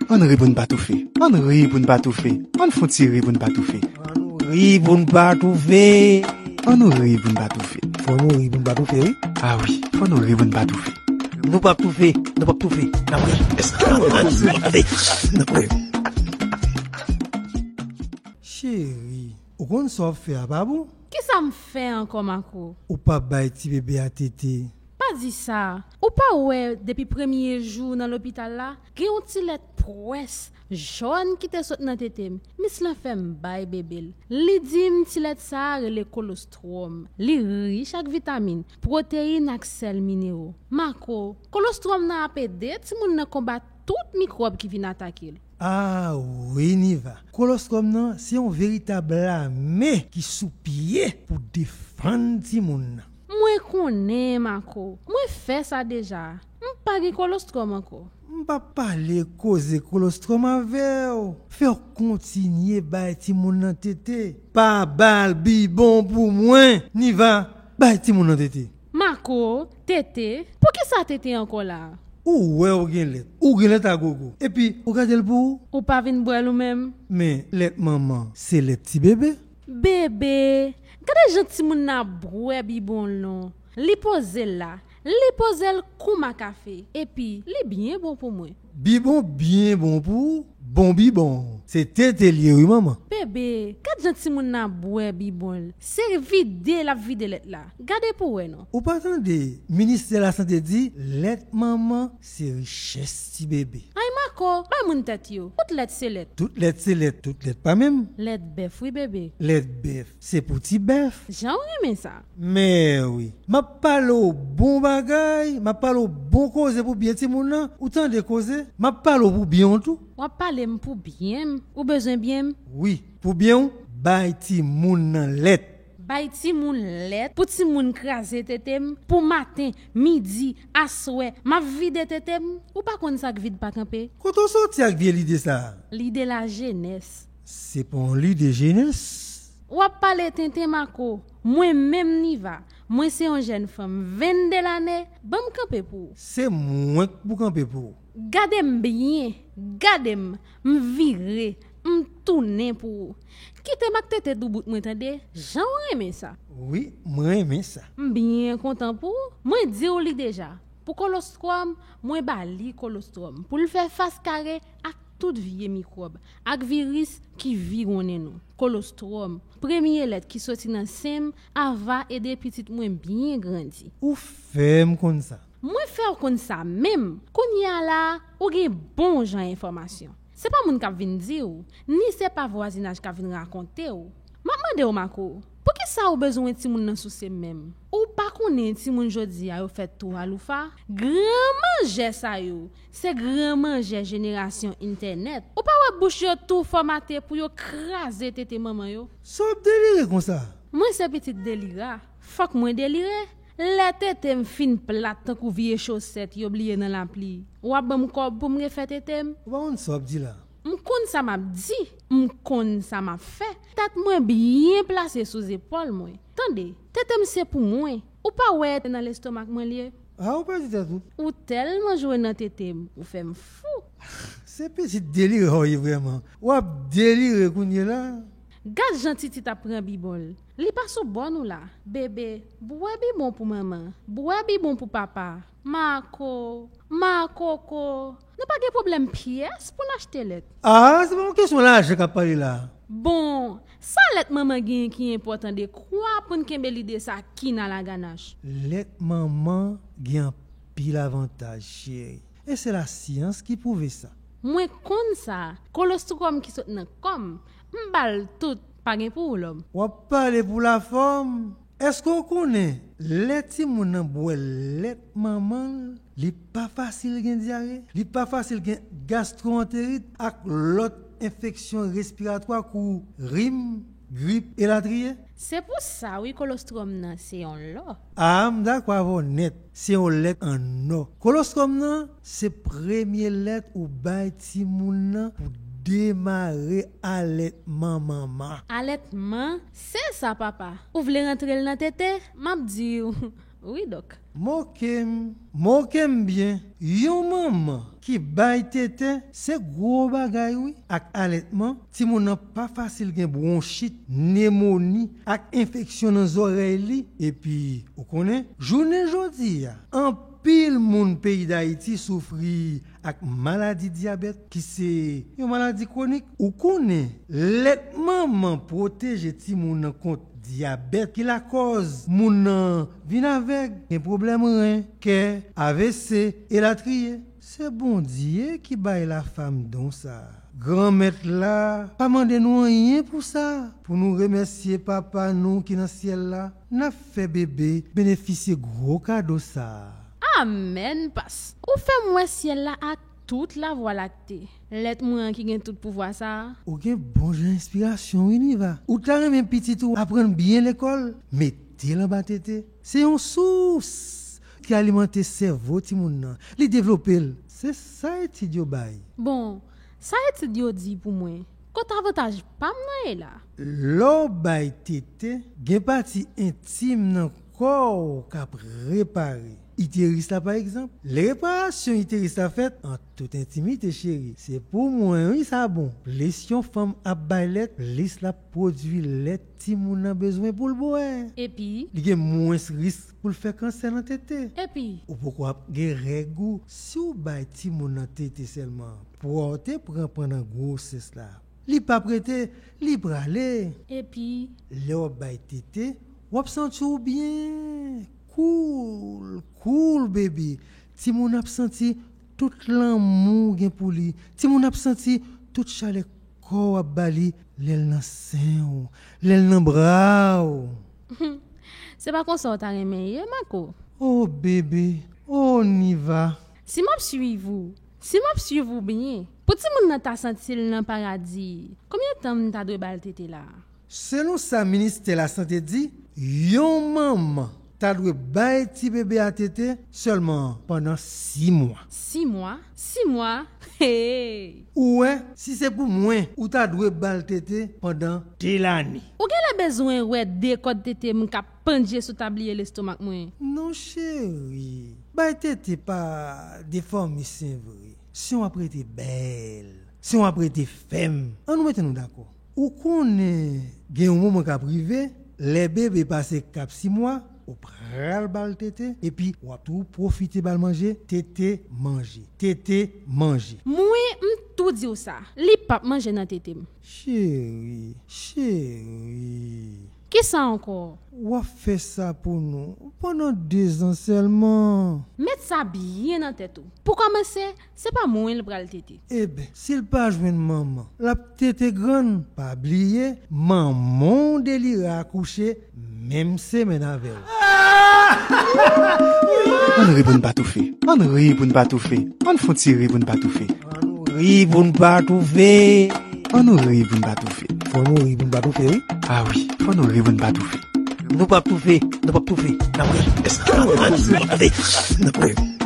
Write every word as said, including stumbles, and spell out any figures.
Ann ri pou n pa toufe. Ann ri pou n pa toufe. Ann fon ti ri pou n pa toufe. Ann nou ri pou n pa toufe. Ann nou ri pou n pa toufe. Fò nou ri pou n pa toufe, wi. A wi, fò nou ri pou n pa toufe. Nou p ap toufe, nou p ap toufe. N ap ri. N ap ri. Cheri, ou konn sa w ap fè a, pa bon? Kisa m fè ankò, Mako? Ou pa bay ti bebe a tete. Pa di sa. Ou pa wè depi premye jou nan lopital la, gen yon ti lèt pwès jòn ki te sot nan tete m. Mis lan fè m bay bebe l. Li di m ti lèt sa a rele kolostwòm. Li rich ak vitamin, pwoteyin ak sèl minero. Mako, kolostwòm nan ap ede timoun nan konbat tout mikwòb ki vin atake l. A wi, Niva. Kolostwòm nan se yon veritab lame ki sou pye pou defann timoun nan. Mwen konnen, Mako. Mwen fè sa deja. M pa gen kolostwòm ankò. M p ap pale koze kolostwòm avè w. Fè w kontinye bay timoun nan tete. Pa ba l bibon pou mwen, Niva. Bay timoun nan tete. Mako, tete? Poukisa tete ankò la? Ou wè ou gen lèt. Ou gen lèt a gogo. Epi, ou gade l pou ou. Ou pa vin bwè l ou menm? Men, lèt manman, se lèt ti bebe. Bebe! Gade jan timoun nan ap bwè bibon l non. Li poze l la. Li poze l kou makafe. Epi, li byen bon pou mwen. Bibon byen bon pou ou. Bon bibon. Se tete l ye wi, manman. Bebe, gad jan timoun nan ap bwè bibon l. Se vide l ap vide lèt la. Gade pou w wè non. Ou pa tande, ministè lasante di, lèt manman se richès ti bebe. Ay, Mako, bay moun tèt yo. Tout lèt se lèt. Tout lèt se lèt, tout lèt pa menm. Lèt bèf wi, bebe. Lèt bèf, se pou ti bèf. Jan w renmen sa. Mèwi, m ap pale w bon bagay, m ap pale w bon koze pou byen timoun nan. Ou tande koze? M ap pale w pou byen w tou. W ap pale m pou byen m? Ou bezwen byen m? Wi, pou byen w, bay timoun nan lèt. Bay timoun lèt, pou timoun kraze tete m, pou maten, midi, aswè, m ap vide tete m? Ou pa konn sa k vid pa kanpe? Kote w soti ak vye lide sa a? Lide lajenès. Se pa yon lide jenès. W ap pale tenten, Mako. Mwen menm, Niva, mwen se yon jèn fanm vennde lane, ban m kanpe pou ou. Se mwen k pou kanpe pou ou. Gade m byen, gade m, m vire, m tounen pou ou. Kite m ak tete doubout mwen tande, jan w renmen sa. Wi, mwen renmen sa. M byen kontan pou ou. Mwen di w li deja. Pou kolostwòm, mwen ba li kolostwòm pou l fè fas kare ak tout vye mikwòb ak viris ki viwonnen nou. Kolostwòm, premye lèt ki soti nan sen m a va ede pitit mwen byen grandi. Ou fè m konn sa. Mwen fè w konn sa menm. Kounye a la a, ou gen bon jan enfòmasyon. Se pa moun k ap vin di w, ni se pa vwazinaj k ap vin rakonte w. M ap mande w, Mako, poukisa ou bezwen timoun nan souse menm? Ou pa konnen timoun jodi a yo fèt tou aloufa? Gran manjè sa yo, se gran manjè jenerasyon entènèt. Ou pa wè bouch yo tou fòmate pou yo kraze tete manman yo? Sa w ap delire konsa? Mwen se pitit delira. Fòk mwen delire? Lè tete m fin plat tankou vye chosèt yo bliye nan lapli, w ap ban m kòb pou m refè tete m? Ou pa konn sa w ap di la. M konn sa m ap di, m konn sa m ap fè. Tèt mwen byen plase sou zepòl mwen. Tande, tete m se pou mwen. Ou pa wè nan lestomak mwen l ye? A, ou pèdi tèt ou. Ou tèlman jwe nan tete m, ou fè m fou. Se pitit delire w ye vrèman. W ap delire kounye la. Gad jan Titi t ap pran bibon l. Li pa sou bò nou la. Bebe, bwè bibon pou manman. Bwè bibon pou papa. Mako, makoko. Nou pa gen pwoblèm pyès pou n achte lèt. A, se pa yon kesyon lajan k ap pale la. Bon, sa lèt manman genyen ki enpòtan de kwa pou n kenbe lide sa ki nan laganach? Lèt manman gen anpil avantaj, cheri. E se lasyans ki pwouve sa. Mwen konn sa. Kolostwòm ki sot nan kò m, m ba l tout. Pa gen pou ou, lòm. W ap pale pou lafòm. Èske w konnen lè timoun nan bwè lèt manman l, li pa fasil gen dyare, li pa fasil gen gastwoanterit ak lòt enfeksyon respiratwa kou rim, grip, elatriye? Se pou sa wi, kolostwòm nan se yon lò. A, m dakò avè w nèt. Se yon lèt an nò. Kolostwòm nan se premye lèt ou bay timoun nan pou demare alètman manman. Alètman? Se sa, papa. Ou vle rantre l nan tete? M ap di w. Wi, dòk. Moke m, moke m byen. Yon manman ki bay tete, se gwo bagay wi. Ak alètman, timoun nan pa fasil gen bwonchit, nemoni ak enfeksyon nan zòrèy li. Epi, ou konnen, jounen jodi a, anpil moun peyi Dayiti soufri ak maladi dyabèt, ki se yon maladi kwonik. Ou konnen, lèt manman pwoteje timoun nan kont dyabèt ki lakòz moun nan vin avèg, gen pwoblèm ren, kè, A V C, elatriye. Se Bondye ki bay lafam don sa a. Granmèt la pa mande nou anyen pou sa, pou nou remèsye Papa nou ki nan syèl la, n ap fè bebe benefisye gwo kado sa a. Amèn, pas. Ou fè m wè syèl la ak tout lavwa lakte. Lèt mwen an ki gen tout pouvwa sa a. Ou gen bon jan enspirasyon wi, Niva. Ou ta renmen pitit ou aprann byen lekòl? Mete l anba tete. Se yon sous ki alimante sèvo timoun nan. Li devlope l. Se sa etid yo bay. Bon, sa etid yo di pou mwen, kot avantaj pa m nan ye la? Lè w bay tete, gen pati entim nan kò w k ap repare. Iteris la, pa egzanp, lè reparasyon iteris la fèt, an tout entimite, cheri, se pou mwen wi sa bon. Plis yon fanm ap bay lèt, plis l ap pwodui lèt timoun nan bezwen pou l bwè. Epi? Li gen mwens risk pou l fè kansè nan tete. Epi? Ou poko ap gen règ ou si w bay timoun nan tete sèlman. Pwa w te pran pandan gwosès la, li p ap rete, li prale. Epi? Lè w ap bay tete, w ap santi w byen. Cool, cool, baby. Timoun ap santi tout lanmou w gen pou li. Timoun ap santi tout chalè kò w ap ba li lè l nan sen w, lè l nan bra w. Se pa konsa w ta renmen ye, Mako? Oh, bebe. Oh, Niva. Si m ap swiv ou, si m ap swiv ou byen, pou timoun nan ta santi l nan paradi, konbyen tan m ta dwe ba l tete la? Selon sa Ministè Lasante di, yon manman ta dwe bay ti bebe a tete sèlman pandan sis mwa. Sis mwa? Sis mwa? Hey! Ou wè, si se pou mwen, ou ta dwe ba l tete pandan de lane. Ou genlè bezwen wè de kòd tete m k ap pandje sou tabliye lestomak mwen. Non, cheri. Bay tete pa de fanmi sen vre. Sen w ap rete bèl. Sen w ap rete fèm. Ann nou mete nou dakò. Ou konnen gen yon moman k ap rive, lè bebe pase kap sis mwa, ou pral ba l tete, epi w ap tou pwofite ba l manje, tete, manje, tete, manje. Mwen, m tou di w sa, li p ap manje nan tete m. Cheri, cheri. Kisa ankò? W ap fè sa pou nou pandan dezan sèlman. Met sa byen nan tèt ou. Pou kòmanse, se pa mwen l pral tete. Eben, si l pa jwenn manman, l ap tete grann. Pa bliye, manman w delire akouche menm semèn avè w. Ann ri pou n pa toufe. Ann ri pou n pa toufe. Ann fon ti ri pou n pa toufe. Ann ri pou n pa toufe. Ann ri pou n pa toufe. Fò nou ri pou n pa toufe, wi. A wi, fò nou ri pou n pa toufe. Nou p ap toufe, nou p ap toufe. N ap ri. N ap ri.